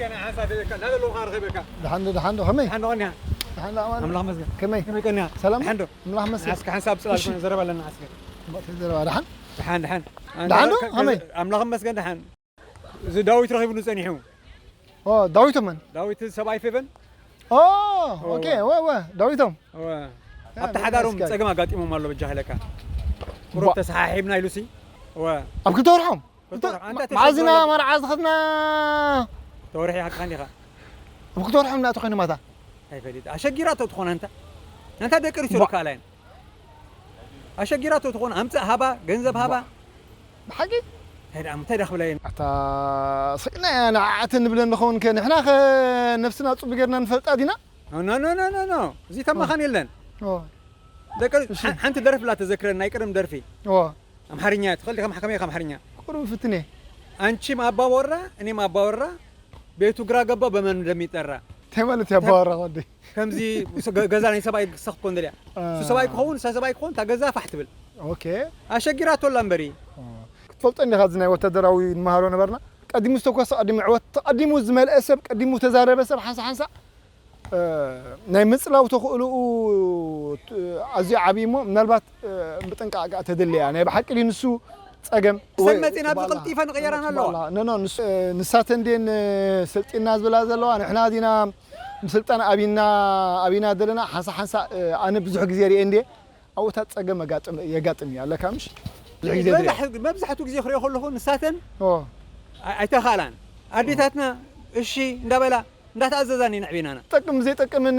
ኣነ ሓንሳብ ደለካ፣ እንዳደለኹ ኸዓ ረኺበካ። ደሓን ዶ፣ ደሓን ዶ፣ ከመይ? ደሓን ዶ፣ ቀንያ? ደሓን ዶ፣ ኣማን። ኣምላኽ ይመስገን። ከመይ? ከመይ ቀንያ? ሰላም? ደሓን ዶ? ኣምላኽ ይመስገን። እስከ ሓንሳብ ጽላል እሺ። ኮነ ዘረባ ኣለና፣ እስከ። እሞ፣ እቲ ዘረባ ደሓን? ደሓን፣ ደሓን። ደሓን ዶ? ከ-፣ ከመይ? ኣምላኽ ይመስገን፣ ደሓን። እዚ ዳዊት ረኺቡኒ ጸኒሑ። ኦ፣ ዳዊት መን? ዳዊት ሰብኣይ ፌቨን። ኦ፣ እወ። ኦኬ፣ እወ፣ እወ፣ ዳዊቶም። እወ። ያ፣ ኣብቲ ሓዳሮም መስጋይ። ጸገም ኣጋጢሞም ኣሎ፣ በጃኻ ኢለካ። ቁሩብ ባ- ተሰሓሒብና ኢሉሲ። እወ። ኣብ ክልተ ወርሖም? ክልተ ወርሖም። ኣንታ መዓዝ ኢና ተሸግሮ ኣሎ። መርዓ ዝኸድና? ተወርሒ ሓቅኻ እንዲኻ። ኣብ ክልተ ወርሖም እናእተው ኮይኖም ኣታ? ኣይፈልጥ። ኣሸጊራቶ ትኾን ኣንታ። ኣንታ ደቂ ሪሶ ባ- ካልኣይን። ኣሸጊራቶ ትኾን፣ ኣምጽእ ሃባ፣ ገንዘብ ሃባ። ብሓቂ? እንታይ ደኣ፣ እንታይ ደኣ ክብላ እየ? ኣታ ስቕና እያ ንዓዓተን ንብለን ንኸውን ከ ንሕና ከ ነብስና ጽቡቅ ጌርና ንፈልጣ ዲና? ኖ፣ ኖ፣ ኖ፣ ኖ፣ ኖ። እዚ ተማኻን የለን። ኦ። ደቂ እሺ። ሓ-፣ ሓንቲ ደርፊ ላ ተዘክረን፣ ናይ ቀደም ደርፊ። ኦ። ኣምሓርኛ ትኽእል ዲኻ? ከመይ ኢኻ ኣምሓርኛ? ቁሩብ ፍትነ። አንቺም አባወራ፣ እኔም አባወራ፣ ቤቱ ግራ ገባው በማን እንደሚጠራ። እንታይ ማለት እዩ ኣባወራ ወዲ? ከምዚ ስ-፣ ገ-፣ ገዛ ናይ ሰብኣይ ክሰኽ ትኮን ደልያ። አ። እሱ ሰብኣይ ክኸውን፣ እሳ ሰብኣይ ክኸውን፣ እታ ገዛ ፋሕ ትብል። ኦኬ። ኣሸጊራቶ ኣላ እምበሪ። ኦ። ክትፈልጦ እንዲኻ፣ እዚ ናይ ወታደራዊ ንመሃሮ ነበርና። ቀዲሙ ዝተኮሰ፣ ቀዲሙ ዕወት፣ ቀዲሙ ዝመልአ ሰብ፣ ቀዲሙ ተዛረበ ሰብ፣ ሓንሳ ሓንሳ፣ እ፣ ናይ ምጽላው ተኽእሎኡ፣ እ፣ ኣዝዩ ዓብዪ እሞ፣ ምናልባት፣ እ፣ ብጥንቃቐ ተድልያ። ናይ ብሓቂ ድዩ ንሱ ጸገም? እሰን ወይ መጺና ኣብዚ ትባላ? ቀልጢፈን ይቐየራን ኣለዋ። ትባላ? ኖ፣ ኖ፣ ንስ-፣ እ፣ ንሳተን ድየን፣ እ፣ ሰልጢና ዝብላ ዘለዋ? ንሕና ዲና ምስልጣን ኣቢና፣ ኣቢና ዘለና? ሓንሳ ሓንሳ፣ እ፣ ኣነ ብዙሕ ግዜ ርእየ እንድየ። ኣብኡታት ጸገም መጋጥም-፣ የጋጥም እዩ። ኣለካ ምሽ? ብዙሕ ግዜ ዝርአ። መብዛሕ-፣ መብዛሕትኡ ግዜ ክሪኦ ከለኹ ንሳተን ኦ። ኣይ-፣ ኣይተኻእላን። ኣዴታትና እሺ እንዳበላ እንዳተኣዘዛን እየን ኣዕቢናና። ጠቅም ዘይጠቅምን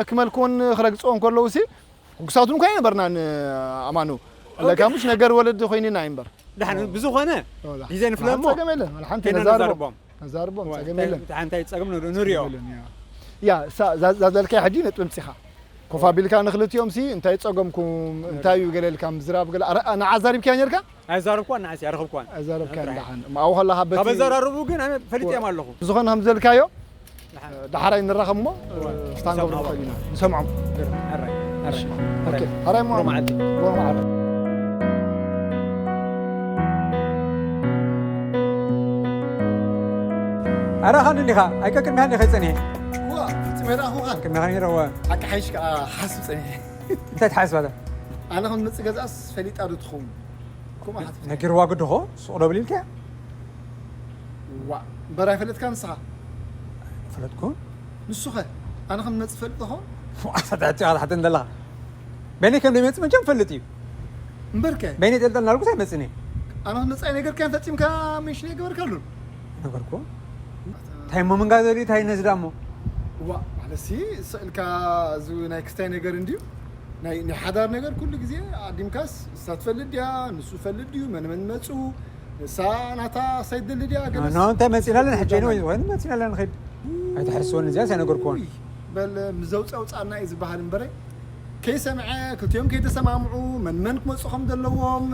ክመልክዎን ክረግጽዎን ከለዉ ሲ፣ ሕጉሳት እውን ኮይና ነበርና ን-፣ ኣማኑ። ኣለካ ኦኬ። ምሽ ነገር ወለዲ ኮይንና እዩ እምበር። ደሓን ኦ። ብዝኾነ ኦ፣ ደሓን። ግዜ ንፍለሞ። ጸገም የለን። ወላ ሓንቲ ከይና ነዛርቦም። ነዛርቦም። ነዛርቦም፣ ጸገም የለን። እንታይ ጸገም ንር-፣ ንሪኦ። ጸገም የለን፣ ያ። ያ፣ እሳ-፣ እዛ፣ እዛ ዘልካያ ሕጂ ነጥቢ ኣምጺኻ። ኮፍ ኣቢልካ ንኽልቲኦም ሲ፣ እንታይ ጸገምኩም፣ እንታይ እዩ ገለ ኢልካ ምዝራብ ገለ፣ ኣረ-፣ ንዓ ኣዛሪብካያ ነርካ? ኣይዛረብኳን፣ ንዓስ ኣይረኸብኳን። ኣይዛረብካን፣ ጥራሕ። ደሓን። እሞ ኣብኡ ከለኻ በቲ ካብ ኣዘራርቡ ግን ኣነ ፈሊጠዮም ኣለኹ። ብዝኾነ ከም ዘልካዮ፣ ደሓን። ዳሕራይ ንራኸብ እሞ፣ እወ። ስታንጎ ንሰምዖም። ንኽእል ኢና። ንሰምዖም። ሕራይ፣ ሕራይ። እሺ። ኦኬ። ሕራይ እሞ። ሮማ ዓዲ። ሮማ ዓዲ። ኣረ፣ ኻን እንዲኻ፣ ኣይቀቅድሚኻ እንዲኻ ይጸኒሐ። እዋ፣ ፍጹም የርኣኹኻን። ቅድሚኻ ነይረ፣ እወ። ሓቂ ሓይሽ ከኣ ሓስብ ጸኒሐ። እንታይ ትሓስብ ኣታ? ኣነ ከም መጽእ ገዛእስ ፈሊጣ ዶ ትኸውን? ከምኡ ሓትት። ነጊርዋ ግዲ ኾ፣ ሱቕ ዶ ብሊልካ? ዋ፣ እምበር ኣይፈለጥካን ንስኻ? ፈለጥኩ። ንሱኸ? ኣነ ከም መጽእ ፈልጥ ኾ? ኣሳዳዕቲ ኢኻ ትሓተኒ ዘለኻ። በይነይ ከም ዘይመጽእ መቸም ፈልጥ እዩ። እምበርከ? በይነይ ጠልጠል እናልኩስ ኣይመጽእን እየ። ኣነ ከም መጽእ ኣይነገርካን ፈጺምካ ሜንሽን ኣይገበርካሉን? ነገርኩ። እንታይ እሞ ምንጋር ዘርኢ እንታይ ነዚ ደኣ እሞ? ዋ፣ ማለትሲ ስቕ ኢልካ እዚ ናይ ክስታይ ነገር እንድዩ። ናይ፣ ናይ ሓዳር ነገር ኩሉ ግዜ ኣዲምካስ፣ ንሳ ትፈልጥ ድያ፣ ንሱ ይፈልጥ ድዩ፣ መን መን መጹ፣ ንሳ ናታ ሳይደሊ ድያ፣ ገለስ ኖ፣ እንታይ መጺና ኣለና ሕጂ? ትፈልጥ ወይ፣ ወይ መጺና ኣለና ንኸይድ። ኣይትሓስወኒ፣ እዚኣስ ኣይነገርኩዎን። ውይ፣ በል፣ ምስ ዘውጽእ ኣውጽኣና እዩ ዝበሃል እምበረ፣ ከይሰምዐ፣ ክልቲኦም ከይተሰማምዑ፣ መን መን ክመጹ ከም ዘለዎም፣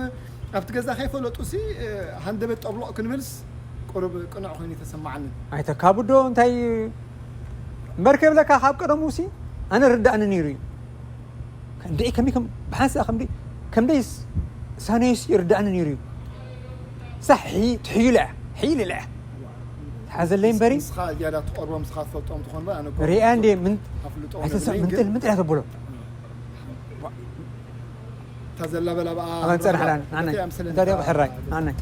ኣብቲ ገዛ ከይፈለጡሲ፣ እ፣ ሃንደበት ጠብሎቕ ክንብልስ ቁሩብ ቅኑዕ ኮይኑ ተሰማዓኒ። ኣይተካብዶ እንታይ እምበር ክብለካ፣ ካብ ቀደሙሲ ኣነ ርዳእኒ ነይሩ እዩ። ክንደይ ከመይ ከም ብሓንሳእ ከምደይ፣ ከምደይ ስ-፣ ሳነዩሲ ይርዳእኒ ነይሩ እዩ። ሳሕ ሒ-፣ ትሕይሉ እያ፣ ሕይል ኢላ እያ። ትሓዘለይ እምበሪ። ንስኻ ዝያዳ ትቐርቦም፣ ንስኻ ትፈልጦም ትኾን እምበር፣ ኣነ እኮ ሪኣ እንዴ ምን-፣ ኣፍልጦ ኣይተሳ-፣ የብለይን፣ ምንጥል፣ ግን ምንጥል እያ ተብሎ። እታ ዘላ በላ በኣ ኣበን ጸናሕ ዳን፣ ናነይ። እንታይ ኣምስልን እንታይ ደቕ እታ ሕራይ፣ ናነይ።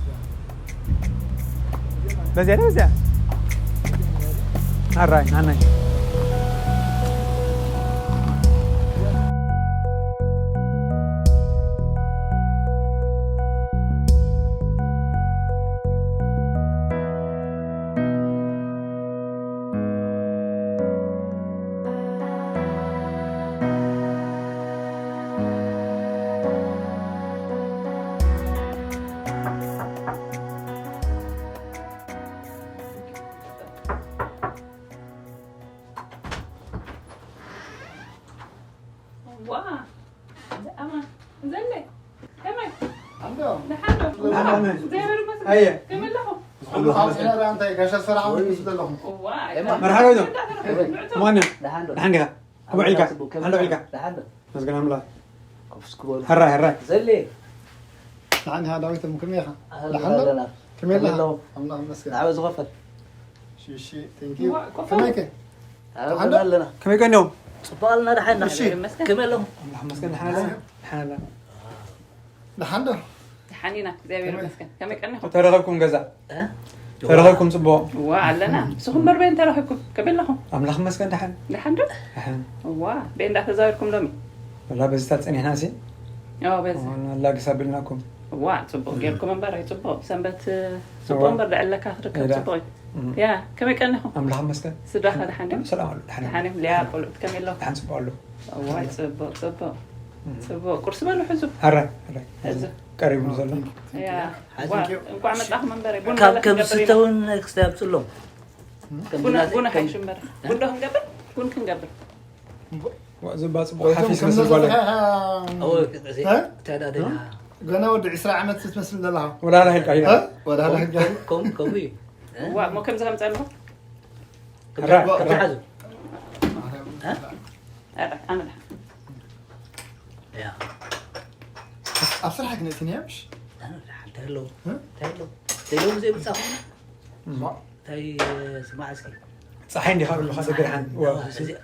በዚያ ደው እዚኣ። ኣራይ፣ ናነይ። ዋ፣ ኣማን፣ ዘለ፣ ከመይ? ኣንዶ። ደሓን ዶ? ኣማን። እግዚኣብሔር ይመስገን። ኣየ። ከመይ ኣለኹም? ኩሉ ካብ ዝነበረ ኣንታይ ጋሻ ሰራዊት ምስ ዘለኹም። ዋ፣ መርሓባ ኢሎም። እንዳተረፈ፣ ንዕቶ። ማን? ደሓን ዶ? ደሓን ዲኻ? ከመይ ኢልካ? ከመይ ኢልካ? ደሓን ዶ? መስገን ኣምላኽ። ኮፍ እስኪ በሉ። ሕራይ፣ ሕራይ። ዘሌ። ደሓን ኢኻ ዳዊቶም፣ ከመይ ኢኻ? ኣህላ ደሓን ዶ? ኣለና። ከመይ ኣለኻ? ከመይ ኣለኹም? ኣምላኽ ይመስገን። ናበይ ዝኸፈል? እሺ፣ thank you። ከመይ ከ? ደሓን ዶ? ኣለና። ከመይ ቀኒኹም? ጽቡቕ ኣለና፣ ደሓን ኢና። እሺ። ከመይ ኣለኹም? ኣምላኽ ይመስገን፣ ደሓን ኣለና። ደሓን ኣለና። ደሓን ዶ? ደሓን ኢና፣ እግዚኣብሔር ይመስገን። ከመይ ቀኒኹም? ተረኸብኩም ገዛ? እ? ተረኸብኩም ጽቡቕ? እዋ፣ ኣለና። ንስኹም እምበር በየን ተረኺብኩም? ከመይ ኣለኹም? ኣምላኽ ይመስገን፣ ደሓን። ደሓን ዶ? ደሓን። እዋ፣ በየን እንዳተዛወርኩም ሎሚ? ወላ በዚታት ጸኒሕና ሲ። ኦ፣ በዚ። እዋ፣ ኣላግስ ኣቢልናኩም። እዋ፣ ጽቡቕ ጌርኩም እምበር፣ ኣይ ጽቡቕ። ሰንበት፣ ጽቡቕ እዋ። እምበር፣ ደዕለካ ክትርከብ ኢላ። ጽቡቕ እዩ። እም። ያ፣ ከመይ ቀኒኹም? ኣምላኽ ይመስገን። ስድራኻ ደሓን ድዮም? ሰላም ኣሎ፣ ደሓን ደሓን እዮም። ሊያ፣ ቆልዑት ከመይ ኣለዉ? ደሓን ጽቡቕ ኣሎ። እዋይ፣ ጽቡቕ፣ ጽቡቕ። እም። ጽቡቕ። ቁርሲ በሉ፣ ሕዙ። ኣረ፣ ኣረ። ሕዙ። ቀሪቡ ዘሎ። ያ። ሓዚ ዋ፣ እንቋዕ መጻኹም እምበር፣ ቡን ካብ ገለ ከም ክንገብር ዝስተ ኢና። እውን ክስታይ ኣምጽሎም። ከም ቡን፣ ቡናት ቡን ከም ሓይሽ እምበር። እ? ቡን ዶ ክንገብር? ቡን ክንገብር። ዋ፣ ዝባ ጽቡቕ እዞም ሓፊስ ከም መስል ጓለ። ዘተኻ-፣ ኣዎ፣ እዚ እ? ተዳደና። ገና ወዲ ዕስራ ዓመት ትመስል ዘለኻ። ወላ ላ ሂልካ ኢላ። እ? ወላ ላ ሂልካ። ከም-፣ ከም-፣ ከምኡ እዩ። እ? ዋ፣ እሞ ከምዚ ከምዚ ኣለኹ? ሕራይ፣ ዋ፣ ሕራይ። ተሓዙ። እ? ኣረ፣ ኣነ ደሓን። ያ። ኣብ ስራሕ ግን እቲ ነያምሽ? ኣነ ደሓን፣ እንታይ ኣለዎ? እ? እንታይ ኣለዎ? ዘይብሉ ዘይብሉ ጻኹ? እማ። እንታይ፣ ስማዕ እስኪ። ጸሓይ እንዲኻ ኣለኻ፣ ደገ ደሓን። ዋ። እዚ-፣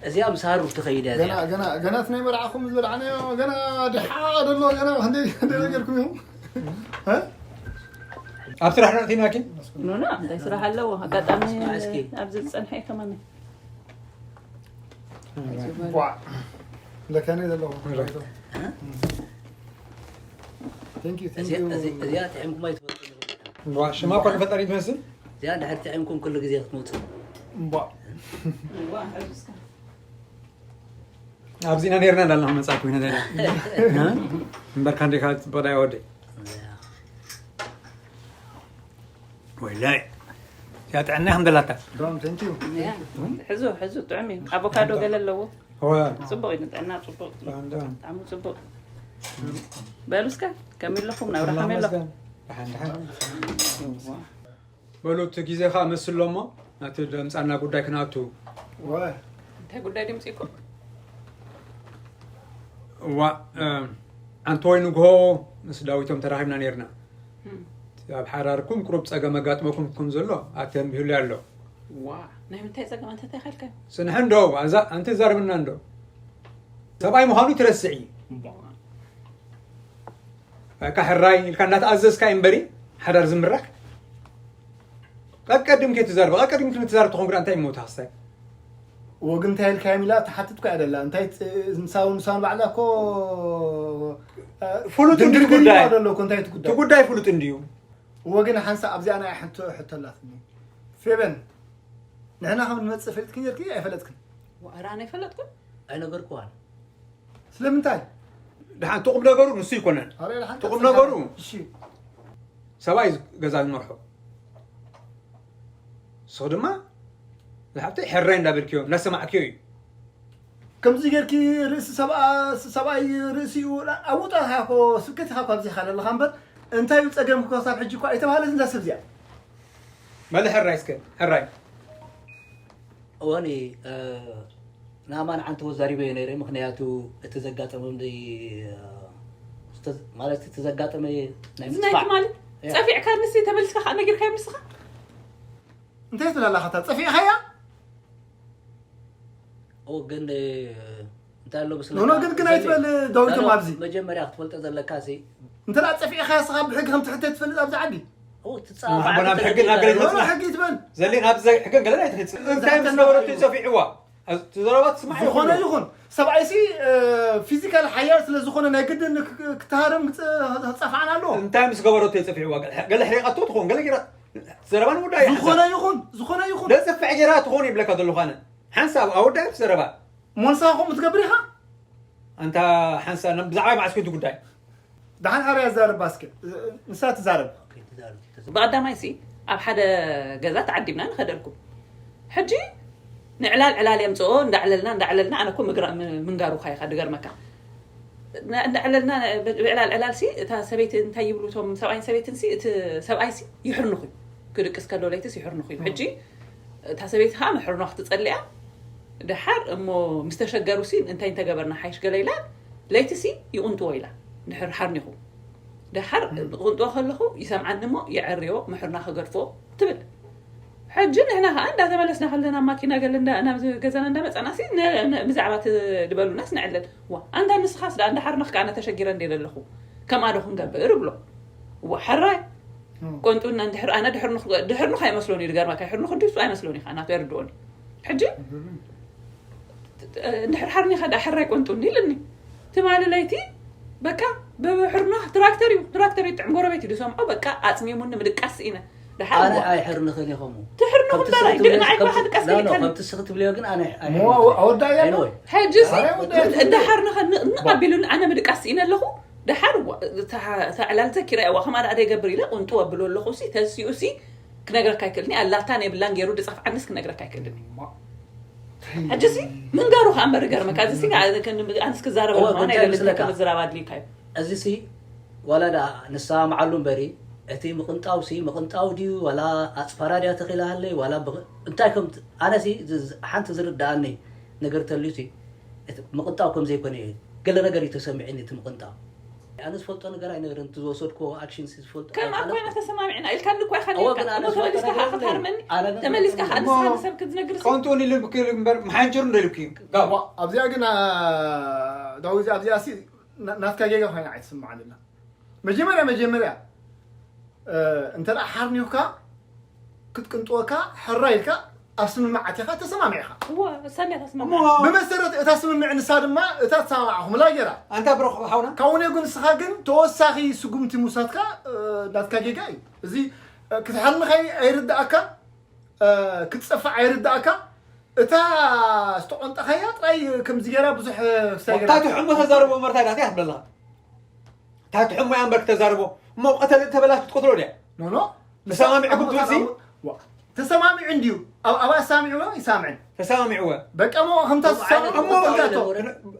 እዚኣ ምስ ሃሩር ትኸይድ እያ ገና፣ እዚኣ። ገና፣ ገና እቲ ናይ መርዓኹም ዝበልዓናዮ፣ ገና ድሓ ደሎ፣ ገና ክንደይ፣ ክንደይ ነገርኩም ኢኹም? እ? ኣብ ስራሕ ዶ ኣቲናኪ? ኖ፣ ኖ፣ እንታይ ስራሕ ኣለዎ? ኣጋጣሚ ስማዕ እስኪ። ኣብዚ ዝጸንሐ እየ ከማን። ቧዕ። ለካ እኔ ዘለኹ። እ? Thank you, thank እዚኣ፣ you። እዚ-፣ እዚኣ ጥዒምኩም ኣይትፈልጡን ኢኹም። ቧዕ፣ ሽማ እኮ ንፈጣሪ ትመስል። እዚኣ እንድሕር ጥዒምኩም ኩሉ ግዜ ክትመጹ። ቧዕ። ኣብዚና ነርና እንዳልና መጻኩ ኢና ነርና። እ? እምበር ካንዴ ካብ ጽቡቕ ዳይ ወደይ። እዚኣ። ወይላይ። ያ ጥዕና ከም ደላታ። ዶም፣ thank you። ያ፣ ሕዙ፣ ሕዙ፣ ጥዑም እዩ። ኣቮካዶ ገለ ኣለዎ። እወ። ጽቡቕ እዩ ንጥዕና፣ ጽቡቕ። ዶም፣ ዶም። ጣዕሙ ጽቡቕ። በሉ እስከ፣ ከመይ ኣለኹም? ናብራ ከመይ ኣሎ? ደሓን፣ ደሓን። እዋ። በሉ፣ እቲ ግዜ ኸኣ መስሎ እሞ፣ ናቲ ደምጻና ጉዳይ ክንኣቱ። እወ። እንታይ ጉዳይ ድምጺ እኮ? እዋ፣ እም፣ ኣንተ ወይ ንግሆ ምስ ዳዊቶም ተራኺብና ነይርና። እም። ኣብ ሓዳርኩም ቁሩብ ጸገም ኣጋጥመኩም ከም ዘሎ ኣተንቢሁለይ ኣሎ። ዋ፣ ናይ ምንታይ ጸገም ኣንተ እንታይ ኻልካ? ጽንሐ እንዶ፣ ኣዛ-፣ ኣንተ ዛርብና እንዶ። ሰብኣይ ምዃኑ ትረስዒ። ዋ። በቃ ሕራይ ኢልካ እናተኣዘዝካ እዩ እምበሪ፣ ሓዳር ዝምራሕ። ቀቀድም ከይትዛረብ፣ ቀቀድም ከይትዛረብ ተኾንኩ ደኣ እንታይ ይሞታ ክስታይ? ወግ እንታይ ኢልካዮም ኢላ ትሓትት እኮ እያ ደላ። እንታይ ት-፣ ንሳውን፣ ንሳውን ባዕላ እኮ፣ እ፣ ፍሉጥ እንድዩ ድንግርግር ጉዳይ። ይብላ ደሎ እኮ፣ እንታይ እቲ እቲ ጉዳይ? ጉዳይ ፍሉጥ እንድዩ። ወግን ሓንሳእ ኣብዚኣ ናይ ሕቶ፣ ሕቶ ኣላትኒ። ፌበን፣ ንሕና ከም ንመጽእ ፈሊጥክን ነርኪ? ኣይፈለጥክን? ወኣራ፣ ኣነ ኣይፈለጥኩን? ኣይነገርኩዋን። ስለምንታይ? ደሓን፣ እቲ ቁም ነገሩ ንሱ ይኮነን። ኣረ፣ ደሓን፣ እቲ ቁም ቀጽል ነገሩ፣ እሺ። ሰብኣይ ገዛ ዝመርሖ። ንስኺ ድማ፣ ዝሓብተይ፣ ሕራይ እንዳበልክዮ፣ እንዳሰማዕክዮ እዩ። ከምዚ ጌርኪ ርእሲ ሰብኣ-፣ ሰብኣይ ርእሲኡ ኣውጣ ኢኻ እኮ፣ ስብከት ኢኻ እኮ ኣብዚኻ ዘለኻ እምበር፣ እንታይ እዩ ጸገምኪ እኮ ክሳብ ሕጂ እኮ ኣይተባህለትን እዛ ሰብ እዚኣ። በሊ ሕራይ እስከ፣ ሕራይ። እወኒ፣ እ፣ ንኣማን ዓንተቦ ዛሪበዮ ነይረ፣ ምኽንያቱ እቲ ዘጋጠመ፣ እ፣ ዝተዝ-፣ ማለት እቲ ዘጋጠመ ናይ እዚ ናይ ምጥፋእ። ትማሊ ያ። ጸፊዕካ ንሲ ተመልስካ ከኣ ነጊርካዮ ንስኻ? እንታይ ትብል ኣለኻ እታ ጸፊዕኻያ? ኦ፣ ግን፣ እ፣ እንታይ ኣሎ መስለካ? ኖ፣ ኖ፣ ግን፣ ግን ዘለ-፣ ኣይትበል፣ ዳዊቶም ኖ፣ ኖ፣ ኣብዚ። መጀመርያ ክትፈልጦ ዘለካ ሲ። እንተ ደኣ ጸፊዕኻያ ንስኻ ብሕጊ ከም ትሕተት ትፈልጥ ኣብዚ ዓዲ? ኦ፣ ትጻ-፣ ኣሕቦና ብዓዲ ብሕጊ ተዘይትብል። እናገለጽ ኖ፣ ኖ፣ መስሎ። ሕጊ ይትበል። ዘሌ፣ ናብ ዘ-፣ ሕገ ገለ ኣይትሕጽ። እንታይ ምስ ነበረቱ እዩ ጸፊዕዋ? ኣብ-፣ እቲ ዘረባ ትስማዕ ዝኾነ ይኹን። ይኹን፣ ሰብኣይሲ፣ እ፣ ፊዚካል ሓያል ስለ ዝኾነ ናይ ግድን ክ-፣ ክ-፣ ክተሃረም ክጸ-፣ ክጸፍዓን ኣለዎ። እንታይ ምስ ገበረቶ እዩ ጸፊዕዋ? ገለ፣ ገለ ሕሪቐቶ ትኾን፣ ገለ ጌራ ዘረባ ንጉዳይ ዝኾነ ይሓዛ። ይኹን፣ ዝኾነ ይኹን። ለጸፍዕ ጌራ ትኾን ይብለካ ዘለኹ ኣነ። ሓንሳብ ኣወዳት ዘረባ። ሞንሳ ከምኡ ትገብር ኢኻ? ኣንታ ሓንሳ፣ ነ-፣ ብዛዕባ መዓስ ኮንቱ ጉዳይ? ደሓን ሓርያ ዛረባ እስከ። ንሳ ትዛረብ። ኦኬ፣ ትዛረብ። ብቐዳማይ ሲ ኣብ ሓደ ገዛ ተዓዲምና ንኸደልኩም። ሕጂ ንዕላል ዕላል የምጽኦ፣ እንዳዕለልና፣ እንዳዕለልና፣ ኣነ እኮ ምግራ-፣ ም-፣ ምንጋሩኻ ኢኻ ድገርመካ። ን-፣ እንዳዕለልና፣ ብ-፣ ብዕላል ዕላል ሲ እታ ሰበይቲ እንታይ ይብሉ እቶም ሰብኣይን ሰበይትን ሲ፣ እቲ ሰብኣይ ሲ ይሕርንኹ እዩ። ክድቅስ ከሎ ለይቲ ሲ ይሕርንኹ እዩ። ሕጂ እታ ሰበይቲ ኸኣ ምሕርኖ ክትጸልያ፣ ደሓር እሞ ምስ ተሸገሩ ሲ እንታይ እንተገበርና ሓይሽ ገለ ኢላ፣ ለይቲ ሲ ይቕንጥዎ ኢላ፣ ድሕር ሓርኒኹ። ደሓር እም። ክቕንጥዎ ከለኹ ይሰምዓኒ እሞ የዐርዮ፣ ምሕርና ክገድፎ ትብል። ሕጂ ንሕና ከዓ እንዳተመለስና ከለና ማኪና ገለ እንዳ- ናብ ገዛና እንዳመፃና ሲ ነ- ነ- ብዛዕባ እቲ ዝበሉናስ ንዕለል። ዋ ኣንታ ንስኻስ ዳ እንዳ ሓርነኽ ከዓ ተሸጊረ እንደ ዘለኹ ከምኣ ዶ ክንገብር እብሎ። ዋ ሕራይ ቆንጡና እንድሕር ኣነ ድሕርንኽ ድሕርንኽ ኣይመስሎን እዩ። ድገርመካ ድሕርንኽ ድሱ ኣይመስሎን እዩ ከዓ ናቱ ኣይርድኦን እዩ። ሕጂ እንድሕር ሓርኒኻ ዳ ሕራይ ቆንጡኒ ኢልኒ ትማሊ ለይቲ። በቃ ብሕርና ትራክተር እዩ ትራክተር እዩ ጥዕም ጎረቤት እዩ ዝሰምዖ። በቃ ኣፅሚሙኒ ምድቃስ ስኢነ። ደሓር ኣነ እሞ ኣይሕርንኽን እየ ከምኡ። ትሕርንኹ ከምቲ እምበር ስኽቲ ኣይግድን ብለዮ- ኣይባሃል ከምቲ- ቀስ ኖ፣ ኖ፣ ኢልካ። ከምቲ ስኽቲ ብለዮ ግን ኣነ እይ- እሞ ኣይሕርንኽን። ኣወዳያ ነው። Anyway። ሕጂ ኣረ ወዳያ ነው። እንዳሓርንኸ ን- ን- ኣቢሉኒ ኣነ ምድቃስ ስኢነ ኣለኹ። ደሓር እዋ፣ እታ እታ ዕላል ዘኪረ እዋ ከማ ደኣ ደይገብር ኢለ ቁንጡ ኣብሎ ኣለኹ ሲ ተሲኡ ሲ ክነግረካ ኣይክእልኒ። ኣላታ ናይ ብላን ገይሩ ድጻፍ ዓንስ ክነግረካ ኣይክእልኒ። ሕጂ ሲ ምንጋሩ ከኣ እምበር ገርመካ። እዚ ሲ ኣንስ ክዛረበ እዋ፣ ከማን ግን እንታይ ኣይደልን። ምስለካ? ከምዝራብ ኣድልዩካ እዩ። እዚ ሲ ዋላ ደኣ ንሰማምዓሉ እምበሪ፣ እቲ ምቕንጣው ሲ ምቕንጣው ድዩ ዋላ ኣጽፋራ ድያ ተኺላ ሃለይ ዋላ ብኽ- እንታይ ከም ት- ኣነ ሲ ዝ- ዝ- ሓንቲ ዝርድኣኒ ነገር ተልዩ ሲ እቲ ምቕንጣው ከም ዘይኮነ እዩ። ገለ ነገር እዩ ተሰሚዑኒ እቲ ምቕንጣው። ኣነ ዝፈልጦ ነገር ኣይነግርን፣ እቲ ዝወሰድክዎ ኣክሽን ሲ ዝፈልጦ ከም ኣብ ኣይኮነን። ኮይና ተሰማሚዕና ኢልካኒ እኮ ኢኻ እዎ፣ ነይርካ። ግን ኣነ እሞ ዝፈልጦ ተመሊስካ ነገር ከዓ የብለይን። ክተርመኒ፣ ኣነ ግን ተመሊስካ ዝፈልጦ ከዓ ነገር ንስኻ የብለይን። ንሰብ ክትነግር ሲ- ቀንጡ ንልብኪ እምበር መሓንጭሩ እንደልብኪ። ጋዋ። ኣብዚኣ ግን ዳዊት ኣብዚኣ ሲ ና- ናትካ ጌጋ ኮይና ኣይትስምዓን ኣላ። መጀመርያ መጀመርያ እ፣ እንተ ደኣ ሓርኒዩካ ክትቅንጥወካ ሕራ ኢልካ ኣብ ስምምዕ ኣቲኻ ተሰማሚዕኻ። እወ እሳ እንድያ ተስማምዕ። እሞ ብመሰረት እታ ስምምዕ ንሳ ድማ እታ ተሰማማዕኹምላ ገይራ። ኣንታ ብረኹ ሓውና። ካብኡ ነጉ ንስኻ ግን ተወሳኺ ስጉምቲ ምውሳድካ እ፣ ናትካ ጌጋ እዩ። እዚ እ፣ ክትሓርንኻ ኣይርድኣካ እ፣ ክትጸፍዕ ኣይርድኣካ። እታ ዝተቆንጠኻያ ጥራይ ከምዚ ገይራ ብዙሕ ክስታይ ገይራ። ታትሑ እሞ ተዛርቦ እምበር እንታይ ዳእቲ ኣትብለልኻ? ታትሑ እሞ እያ እምበር ክተዛርቦ። እሞ ቀተለ ተበላሽ ክትቆትሎ ድያ? ኖ ኖ። ተሰማሚዕኩም ትብል ሲ? ዋ፣ ተሰማሚዑ እንድዩ። ኣብ- ኣብኣ ሰሚዕዎ ይሳምዕን። ተሰማሚዕወ። በቃ እሞ ከምታ እሞ ተሰማሚዑ እሞ ተጠንቀቶ።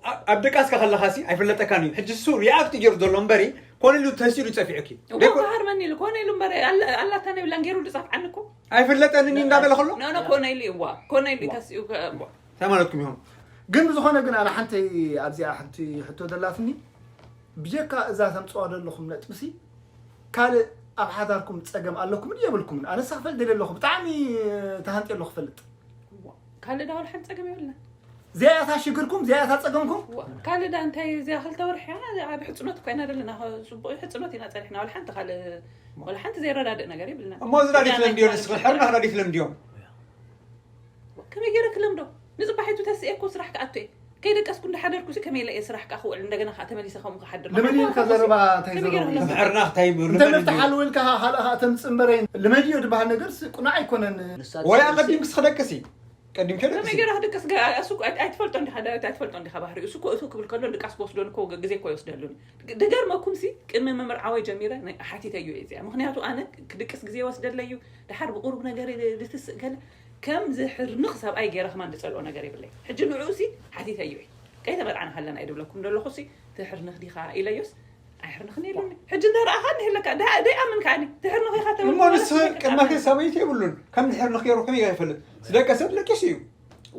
ኣብ- ኣብ ድቃስካ ከለኻ ሲ ኣይፍለጠካን እዩ። ሕጂ እሱ ሪኣክት ገይሩ ዘሎ እምበሪ ኮነ ኢሉ ተሲኡ ጸፊዑኪ። እሞ ደይኮ- ክሃርመኒ ኢሉ ኮነ ኢሉ እምበር ኣለ- ኣላታ ነብላን ገይሩ ድጻፍ ዓንኩ። ኣይፍለጠንን እዩ እንዳበለ ከሎ? ኖ ኖ ኮነ ኢሉ እዩ። ዋ ኮነ ኢሉ እዩ ተሲኡ ከ- ዋ። እንታይ ማለትኩም ኢኹም? ግን ብዝኾነ ግን ኣነ ሓንቲ ኣብዚኣ ሓንቲ ሕቶ ደላትኒ። ብጀካ እዛ ተምጽዋ ዘለኹም ነጥብሲ ካልእ ኣብ ሓዳርኩም ጸገም ኣለኩምን የብልኩምን? ኣነስ ክፈልጥ ደልየ ኣለኹ። ብጣዕሚ ተሃንጥየ ኣለኹ ክፈልጥ። ዋ፣ ካልእ ዳ ወላ ሓንቲ ጸገም የብልና። እዚኣ እያ እታ ሽግርኩም? እዚኣ እያ እታ ጸገምኩም? ዋ፣ ካልእ ዳ እንታይ እዚኣ ክልተ ወርሒ እያ። እዚኣ ብሕጽኖት እኮ ኢና ዘለና። ጽቡቕ እዩ፣ ሕጽኖት ኢና ጸኒሕና። ወላ ሓንቲ ካልእ ወላ ሓንቲ ዘይረዳድእ ነገር የብልና። እሞ እዚ ዳዲት ክዳን ለምድዮ ንስኺ? ኣይትፋል ሕርና ዳዲት ለምድዮም? ከመይ ገይረ ክለምዶ? ንጽባሒቱ ተስኤ እኮ ስራሕ ክኣቱ እየ። ከይደቀስኩ እንዳሓደርኩ ሲ ከመይ ኢለ እየ ስራሕ ከኣ ክውዕል? እንደገና ከኣ ተመሊሰ ከምኡ ክሓድር? ልመድዮ ከመይ ኢልካ ገይረ ዘረባ እንታይ ክለምዶ? ዘረባ እዩ? ምሕርና እንታይ ይብሉ? እንታይ መፍትሒ ኣለዎ ኢልካ ሃ- ሃለኻ ተምጽእ እምበረይ። ልመድዮ ዝበሃል ነገር ሲ ቁኑዕ ኣይኮነን። ንሳ ወይ ትስእል ሲ ኣቐዲምክስ ክደቅስ እዩ። ቀዲምኪ ከመይ ደቅሲ። ገይረ ክድቅስ? ገ- እሱ እኮ ኣይ- ኣይትፈልጦ እንዲኻ ዳዊት፣ ኣይትፈልጦ እንዲኻ ባህሪኡ። እሱ እኮ እቱ ክብል ከሎ ድቃስ ክወስዶ እኮ ግ- ግዜ እኮ ይወስደሉ። ግ- ድገርመኩም ሲ ቅድሚ ምምርዓወይ ጀሚረ ናይ- ሓቲተዮ እየ እዚኣ። ምኽንያቱ ኣነ ክድቅስ ግዜ ይወስደለይ እዩ። ድሓር ብቁሩብ ነገር ድትስእ ገለ ከም ዝሕርንኽ ሰብኣይ ገይረ ከማን ዝጸልኦ ነገር የብለይ። ሕጂ ንዕኡ ሲ ሓቲተዮ እየ። ከይተመርዓና ከለና እየ ድብለኩም ዘለኹ ሲ ትሕርንኽ ዲኻ ኢለዮስ ኣይሕርንኽን ኢሉኒ። ሕጂ እንተ ረኣኻ እንዲህ ኣለካ ዳ- ደይኣምን ከኣኒ ትሕርንኽ ኢኻ ተብል እሞ ማለት ንስ ነው። ቅድመ ሰበይቲ የብሉን ከም ዝሕርንኽ ገይሩ ከመይ ገይሩ ይፈልጥ? ዝደቀሰ ደቂሱ እዩ።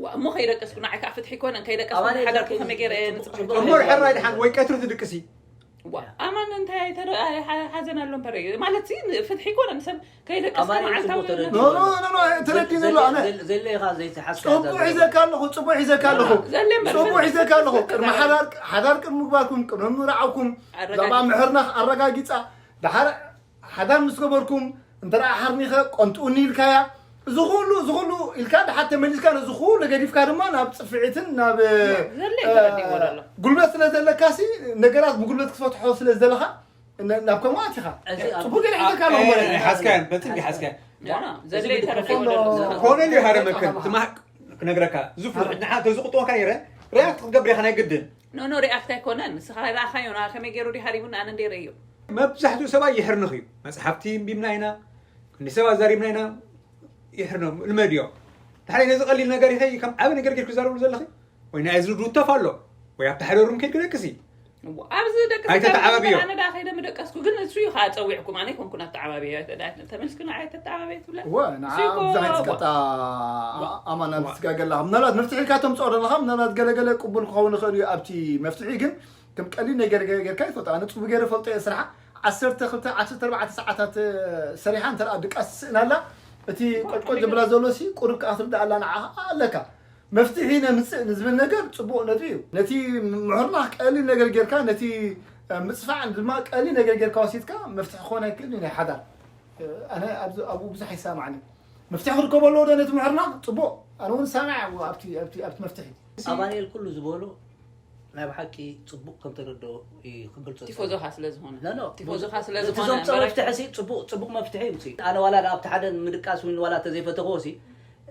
ዋ፣ እሞ ከይደቀስኩ ንዓይ ከዓ ፍትሒ ይኮነን። ከይደቀስኩ ኣባለይ ሓዳርኩ ዘርኪ ከመይ ገይረ ጽቡቕ ንጽባሕ ጽቡቕ ይኮነን። ሕራይ ድሓን ወይ ቀትሪ ትድቅሲ። ዋ፣ ኣማን እንታይ ተረ- ሓ- ሓዘን ኣሎ እምበር ማለት ሲ ፍትሒ ይኮነን። ሰብ ከይደቀስካ ኣማን መዓልታዊ ጽቡቕ ተረዲኡ ኖ፣ ኖ፣ ኖ፣ ኖ፣ ተረዲኡ ዘሎ ኣነ። ዘለ ኢኻ ዘይተሓዝካ ጽቡቕ ሒዘካ ኣለኹ፣ ጽቡቕ ሒዘካ ኣለኹ። ዘለ እምበር ጽቡቕ ሒዘካ ኣለኹ። ቅድሚ ሓዳር፣ ሓዳር ቅድሚ ምግባርኩም፣ ቅድሚ ምርዓውኩም፣ ኣረጋጊጻ። ዛባ ምሕርናኽ ኣረጋጊጻ። ድሓር ሓዳር ምስ ገበርኩም፣ እንተ ደኣ ሓርኒኸ ቆንጥኡኒ ኢልካያ። እዚ ኩሉ፣ እዚ ኩሉ ኢልካ ድሓር ተመሊስካ፣ ነዚ ኩሉ ገዲፍካ ድማ ናብ ጽፍዒትን ናብ፣ ዘለ እ፣ ተረዲእዎ ዘሎ። ጉልበት ስለ ዘለካ ሲ፣ ነገራት ብጉልበት ክትፈትሖ ስለ ዝደለኻ፣ ን- ናብ ከምኡ ኣቲኻ። እዚ ኣብ ጽቡቅ ገለ ሒዘካ ኣለኹ ኣይ፣ ማለት እዩ። ሓዝካያን፣ በትሪ ሓዝካያን። ኖ፣ ኖ፣ እዚ ዘለ ብድሕሪ ተረዲእዎ ዘሎ። ኮነ ኢሉ ይሃረመክን፣ ትማህ ክነግረካ፣ ዝፉ፣ ኣረ። ንዓ ተዝቕጥወካ ነይረ፣ ሪያክት ክትገብር ኢኻ ናይ ግድን። ኖ፣ ኖ፣ ሪያክት ኣይኮነን። ንስኻ ርኣኻዮ፣ ና ከመይ ገይሩ ድዩ ሃሪሙኒ፣ ኣነ እንደ ረእዮ። መብዛሕትኡ ሰብኣይ ይሕርንኽ እዩ። መጽሓፍቲ እንቢብና ኢና፣ ክንዲ ሰባት ዛሪብና ኢና፣ ይሕርኖም፣ ልመድዮ። ድሓር ነዚ ቀሊል ነገር ኢኸ ከም ዓቢ ነገር ጌርኩ ዝዛረቡ ዘለኺ? ወይ ናይ እዝኒ ድውተፍ ኣሎ፣ ወይ ኣብቲ ሓደ ሩም ከይድኪ ደቅሲ። እዋ፣ ኣብዚ ደቅሲ ኣይተተዓባብዮ። ኣነ ደኣ ከይደ ምደቀስኩ፣ ግን እሱ እዩ ከዓ ጸዊዕኩም፣ ኣነ ኣይኮንኩን ኣተዓባብየ። ተመልስክና ኣይተተዓባብየ ትብለ። እወ፣ ንዓ እሱ እኮ ብዙሕ ኣይትስቀጣ። ዋ። ኣማን ናብ ዋ። ትስጋገ ኣለኻ። ምናልባት መፍትሒ ኢልካ ተምጽኦ ዘለኻ፣ ምናልባት ገለገለ ቅቡል ክኸውን ይኽእል እዩ ኣብቲ መፍትሒ፣ ግን ከም ቀሊል ነገር ገ-፣ ጌርካ ይፈልጦ። ኣነ ጽቡቅ ገይረ ፈልጦ እየ ስርሓ። ዓሰርተ ክልተ፣ ዓሰርተ ኣርባዕተ ሰዓታት፣ እ፣ ሰሪሓ እንተ ደኣ ድቃስ ትስእን ኣላ፣ እቲ ቆጭቆጭ ዝብላ ዘሎ ሲ ቁሩብ ከኣ ትርዳእ ኣላ ንዓኻ ኣለካ። መፍትሒ ነምጽእ ንዝብል ነገር ጽቡቕ ነጥቢ እዩ። ነቲ ምሕርናኽ ቀሊል ነገር ጌርካ፣ ነቲ ምጽፋዕ ድማ ቀሊል ነገር ጌርካ ወሲድካ መፍትሒ ክኾን ኣይክእልን እዩ ናይ ሓዳር። ኣነ ኣብዚ ኣብኡ ብዙሕ ኣይሰማማዕን። መፍትሒ ክርከቦ ኣለዎ ዶ ነቲ ምሕርናኽ? ጽቡቕ። ኣነ እውን ሰማዕ ኣብቲ ኣብቲ ኣብቲ መፍትሒ። ኣማኑኤል ኩሉ ዝበሎ ናይ ብሓቂ ጽቡቕ ከም ተረድኦ እዩ ክገልጾ ቲፎዞኻ ዝጸንሐ። ስለ ዝኾነ ኖ፣ ኖ። ቲፎዞኻ ስለ እቲ ዝኾነ ዘምጽኦ እምበረ- መፍትሒ ሲ ጽቡቕ ጽቡቕ መፍትሒ እዩ። ኣነ ዋላ ኣብቲ ሓደ ምድቃስ እውን ዋላ ተዘይፈተኽዎ ሲ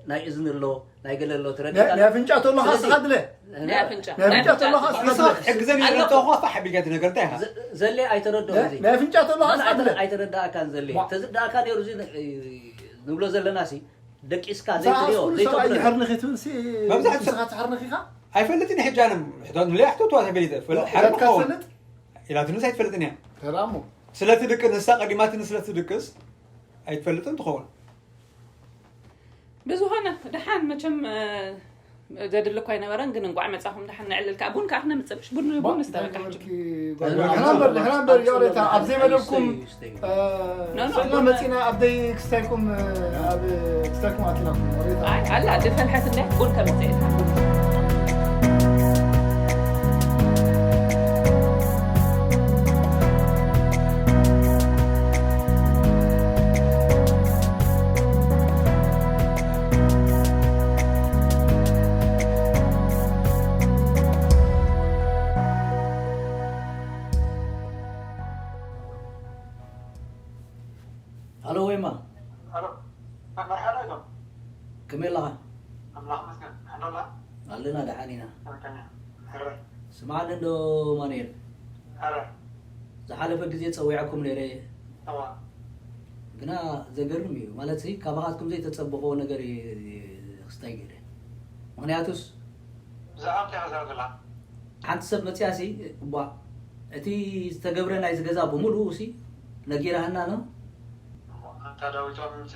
ናይ እዝኒ ኣሎ ናይ ገለ ኣሎ ናይ ትረድእ ናይ ኣፍንጫ ተሎኻ ስለዚ- ስሓድለ ናይ ኣፍንጫ ናይ ኣፍንጫ ተሎኻ ንስኻ ክትሕግዘኒ ኣለካ እኳ ፋሕ ኣቢልካ ትነገር እንታይ ኢኻ? ዘለ ኣይተረድኦ እዚ ናይ ኣፍንጫ ተሎ ኣስሓድለ ኣይተረዳእካን ዘለ ተዝዳእካ ነሩ እዚ ንብሎ ዘለና ሲ ደቂስካ ዘይትሪኦ ዘይተብሎ ይሕርንኺ ትብል ሲ መብዛሕትኡ ንስኻ ትሕርንኺ ኢኻ ኣይፈልጥን ሕጂ ኣነ ሕቶ ንለይ ሕቶ ተዋ ተገሊጸ ፈልጥ ሕርም ያትካ ክኸውን ትፈልጥ ኢላትንስ ኣይትፈልጥን እያ ተራሞ ስለቲ ድቂ ንሳ ቀዲማትኒ ስለቲ ድቅስ ኣይትፈልጥን ትኸውን ብዝኾነ ደሓን መቸም ዘድሊ እኳ ኣይነበረን ግን እንቋዕ መጻኹም ደሓን ንዕልል ከዓ ቡን ከዓ ክነምፅእ ምሽ ቡን ቡን ንስተ በቃ ሕጂ ሕራምበር ሕራምበር ይቅሬታ ኣብ ዘይመደብኩም ኖ፣ ኖ፣ ስእልና ቡን- መፂና ኣብ ደይ ክስታይኩም ኣብ ክስታይኩም ኣቲናኩም ይቅሬታ ኣይ ኣላ ዝፈልሐት እንደ ቡን ከምፅእ ሃሎ ወይማ ሄሎ፣ መርሓባ ኢሎም። ከመይ ኣለኻ ኣምላኽ መስገን። ሕንዶ ኣላ? ኣለና ደሓን ኢና ከመይ ከኛ? ሕረ፣ ስምዓኒ እንዶ ማኑኤል ሕረ፣ ዝሓለፈ ግዜ ጸዊዐኩም ነይረ እዋ። ግና ዘገርም እዩ ማለት ሲ ካባኻትኩም ዘይተጸበኽዎ ነገር እዩ ክስታይ ገይረ ምኽንያቱስ ብዛዕባ እንታይ ኢኻ ዘረብ ዘላ? ሓንቲ ሰብ መፅያሲ እቧ እቲ ዝተገብረ ናይዚ ገዛ ብምሉኡ ሲ ነጊራህና ነው ኣንታ ዳዊቶም ምስ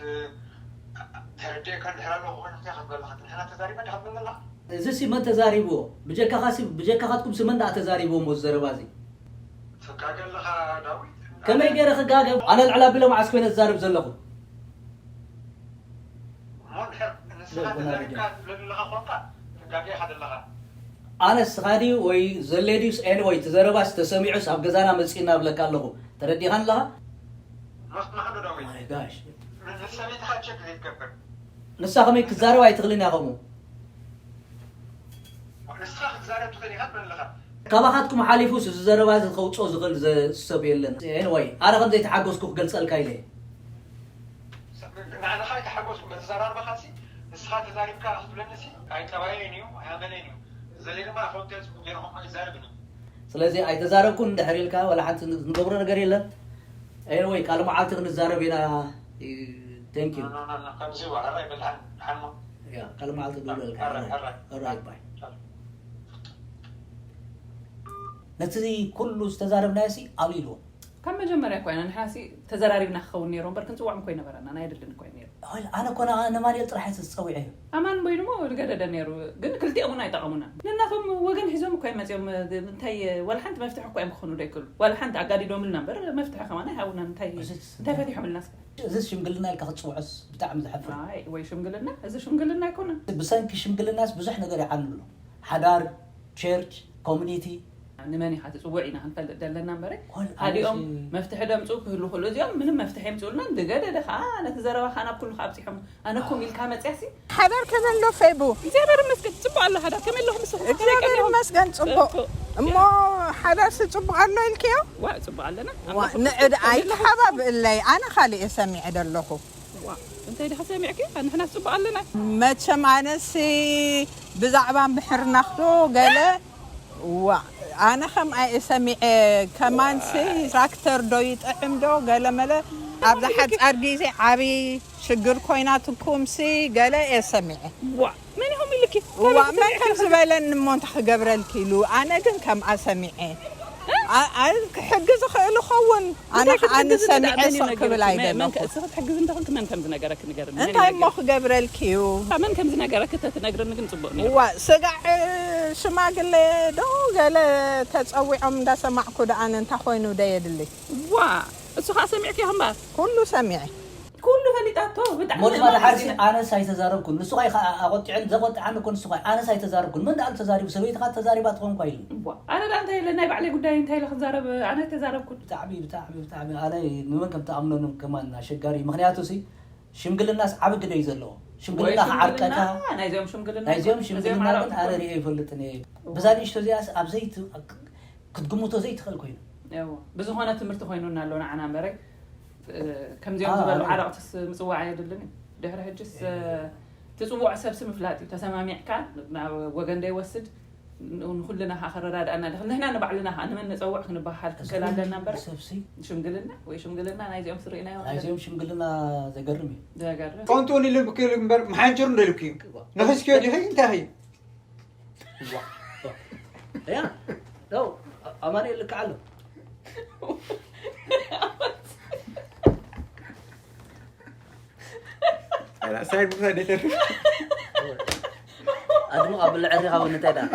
ተረዲኤካ እንድሕር ኣለኹ ኮይነ እንታይ ክትብል ኣለኻ? ንሕና ተዛሪብና እንዲኻ ትብል ዘለኻ? እዚ ሲ መን ተዛሪብዎ ብጀካኻ ሲ ብጀካኻትኩም ሲ መን ደኣ ተዛሪብዎ ሞ ዘረባ እዚ ትጋገ ኣለኻ ዳዊት። ከመይ ገይረ ክጋገ ኣነ ልዕላ ቢሎ መዓስ ኮይነ ዝዛርብ ዘለኹ እሞ እንድሕር ንስኻ ተዛሪብካ ትብለኒ ኣለኻ ኮንካ ትጋገ ኢኻ ዘለኻ። ኣነ ስኻ ድዩ ወይ ዘለ ድዩስ ኤንወይ እቲ ዘረባስ ተሰሚዑስ ኣብ ገዛና መፂኡ እናብለካ ኣለኹ ተረዲኻን ኣለኻ መስማዕ ዶ ዳዊት? My gosh ንሰበይትኻ ቸክ ዘይትገብር ንሳ ከመይ ክትዛረብ ኣይትኽልን እያ ከምኡ ንስኻ ክትዛረብ ትኽእል ኢኻ ትብል ኣለኻ። ካባኻትኩም ሓሊፉስ እዚ ዘረባ እዚ ከውፅኦ ዝኽእል ዘ- ሰብ የለን ኤንወይ ኣነ ከም ዘይተሓገዝኩ ክገልፀልካ ኢለ ንዓንኻ ኣይተሓጎስኩ በተዘራርባኻሲ ንስኻ ተዛሪብካ ክትብለኒሲ ኣይጠባየን እዩ ኣይኣመነን እዩ። ዘለ ድማ ኣኸውንተ ጽቡቅ ገይርኹም ኣይዛረብን እዩ። ስለዚ ኣይተዛረብኩን እንድሕር ኢልካ ዋላ ሓንቲ ንገብሮ ነገር የለን ኤንወይ ካልእ መዓልቲ ክንዛረብ ኢና thank you ከምዚ ዋዕራ ይበልዓን ሓልሞ ካልእ መዓልቲ ደውለልካ ሕራይ፣ ሕራይ። Alright, bye። ነቲ ኩሉ ዝተዛረብናዮ ሲ ኣሉ ኢልዎ ካብ መጀመርያ እኳ ኢና ንሕና ሲ ተዘራሪብና ክኸውን ነይሩ እምበር ክንፅዋዕም እኮ ይነበረና ናይ ድልን እኮ ነይሩ ኣነ ኮነ ነማንኤል ጥራሕ ዝፀዊዐ እዩ ኣማን ወይ ድማ ዝገደደ ነይሩ ግን ክልቲኦም እውን ኣይጠቐሙና ንናቶም ወገን ሒዞም እኮ እዮም መፅኦም እንታይ ዋላ ሓንቲ መፍትሒ እኮ እዮም ክኾኑ ዶ ይክእሉ ዋላ ሓንቲ ኣጋዲዶምልና እምበር መፍትሒ ከማን ኣይሃቡና እንታይ እንታይ ፈቲሖምልና እስከ እዚ ሽምግልና ኢልካ ክትፅውዖስ ብጣዕሚ ዘሕፍር ኣይ ወይ ሽምግልና እዚ ሽምግልና ኣይኮነን ብሰንኪ ሽምግልናስ ብዙሕ ነገር ይዓሉ ኣሎ ሓዳር ቸርች ኮሚኒቲ ንመን ኢኻ ትፅውዕ ኢና ክንፈልጥ ዘለና እምበረ ኮል- ሃዲኦም ኣነስ- መፍትሒ ደምፅኡ ክህሉ ክእሉ እዚኦም ምንም መፍትሒ የምፅኡልና ዝገደደ ከዓ ነቲ ዘረባ ከዓ ናብ ኩሉ ኣብፂሖም ኣነ ኮም ኢልካ መፅያሲ ሓዳር ከመሎ ፌቡ እግዚኣብሔር ይመስገን ፅቡቅ ኣሎ ሓዳር ከመይ ኣለኹም ንስኹም እግዚኣብሔር ይመስገን ፅቡቅ እሞ ሓዳርሲ ፅቡቅ ኣሎ ኢልክዮ ዋ ፅቡቅ ኣለና ዋ፣ ንዕድ ኣይትሓባብእለይ ኣነ ካሊእ እየ ሰሚዐ ደለኹ ዋ እንታይ ዲኻ ሰሚዕኪ ንሕና ፅቡቅ ኣለና መቸም ኣነሲ ብዛዕባ ምሕርናኽዶ ገለ ዋ ኣነ ከምኣ እየ ሰሚዐ ከማንሲ ትራክተር ዶ ይጥዕም ዶ ገለ መለ ኣብዛ ሓፃር ግዜ ዓብዪ ሽግር ኮይናትኩምሲ ገለ እየ ሰሚዐ ዋ መን ኢኹም ኢልኪ ዋ መን ከም ዝበለኒ እሞ እንታይ ክገብረልኪ ኢሉ ኣነ ግን ከምኣ ሰሚዐ ኣ- ኣ- ክሕግዝ ይኽእል ይኸውን ኣነ ከዓ ንሰሚዐ ስቕ ክብል ኣይደለኹ ክትሕግዝ እንተኾንክ መን ከም ዝነገረክ ንገርኒ እንታይ እሞ ክገብረልኪ እዩ መን ከም ዝነገረክ ተትነግርኒ ግን ፅቡቅ ነይሩ ዋ ስጋዕ ሽማግለ ዶ ገለ ተፀዊዖም እንዳሰማዕኩ ደኣነ እንታይ ኮይኑ ዶ የድሊ ዋ እሱ ከዓ ሰሚዕኪ እምበር ኩሉ ሰሚዐ ኩሉ ፈሊጣቶ ብጣዕሚ ሞት ማታ ሓርሲ ኣነስ ኣይተዛረብኩን። ንሱ ኸይ ኣቆጢዐን ዘቆጥዓን እኮ ንሱ ኸይ ኣነስ ኣይተዛረብኩን። መን ደኣ ተዛሪቡ? ሰበይትኻ ተዛሪባ ትኾን እኳ ኢሉ። እዋ፣ ኣነ ደኣ እንታይ ኢለ ናይ ባዕለይ ጉዳይ እንታይ ኢለ ክዛረብ? ኣነ ተዛረብኩን። ብጣዕሚ ብጣዕሚ ብጣዕሚ ኣነ ንመን ከም ተኣምኖ ከማን ኣሸጋሪ። ምክንያቱ ሲ ሽምግልናስ ዓቢ ግደ እዩ ዘለዎ። ሽምግልና ወይ ክዓርቀካ ሽምግልና፣ ናይዚኦም ሽምግልና ናይዚኦም እዚኦም ሽምግልና ዓረቕቲ ግን ኣነ እኮ። ርእየ ይፈልጥን እየ። እዋ። ብዛ ንእሽቶ እዚኣስ ኣብ ዘይት ክትግምቶ ዘይትኽእል ኮይኑ እዋ። ብዝኾነ ትምህርቲ ኮይኑና ኣሎ ንዓና እምበረይ። እ፣ ከምዚኦም ኣዎ፣ ዝበሉ ኣዎ። ዓረቕትስ ምፅዋዕ ኣየድልን እዩ። ድሕሪ ሕጅስ እ፣ ትፅውዖ ሰብሲ ምፍላጥ እዩ። ተሰማሚዕካ ናብ ወገን ደይወስድ ን- ንኩልና ከዓ ከረዳድኣና ድኽእል። ንሕና ንባዕልና ከዓ ንመን ንፀውዕ ክንበሃል ክንክእል ኣለና እምበር ሰብሲ ሽምግልና ወይ ሽምግልና ናይዚኦም ስርኢናዮ ናይዚኦም ሽምግልና ዘገርም እዩ። ዘገርም። ኮንቱ ንልብክ እምበር መሓንጀሩ እንደልብክ እዩ። ንኽስኪዮ ዲኺ እንታይ ኸዩ? ያ ው ኣማኑኤል ልክዓ ኣሎ። ሳይድ ምሳይ ደይተርፍ ኣድምቕ ኣብለ ዕሪኻ እውን እንታይ ደኣ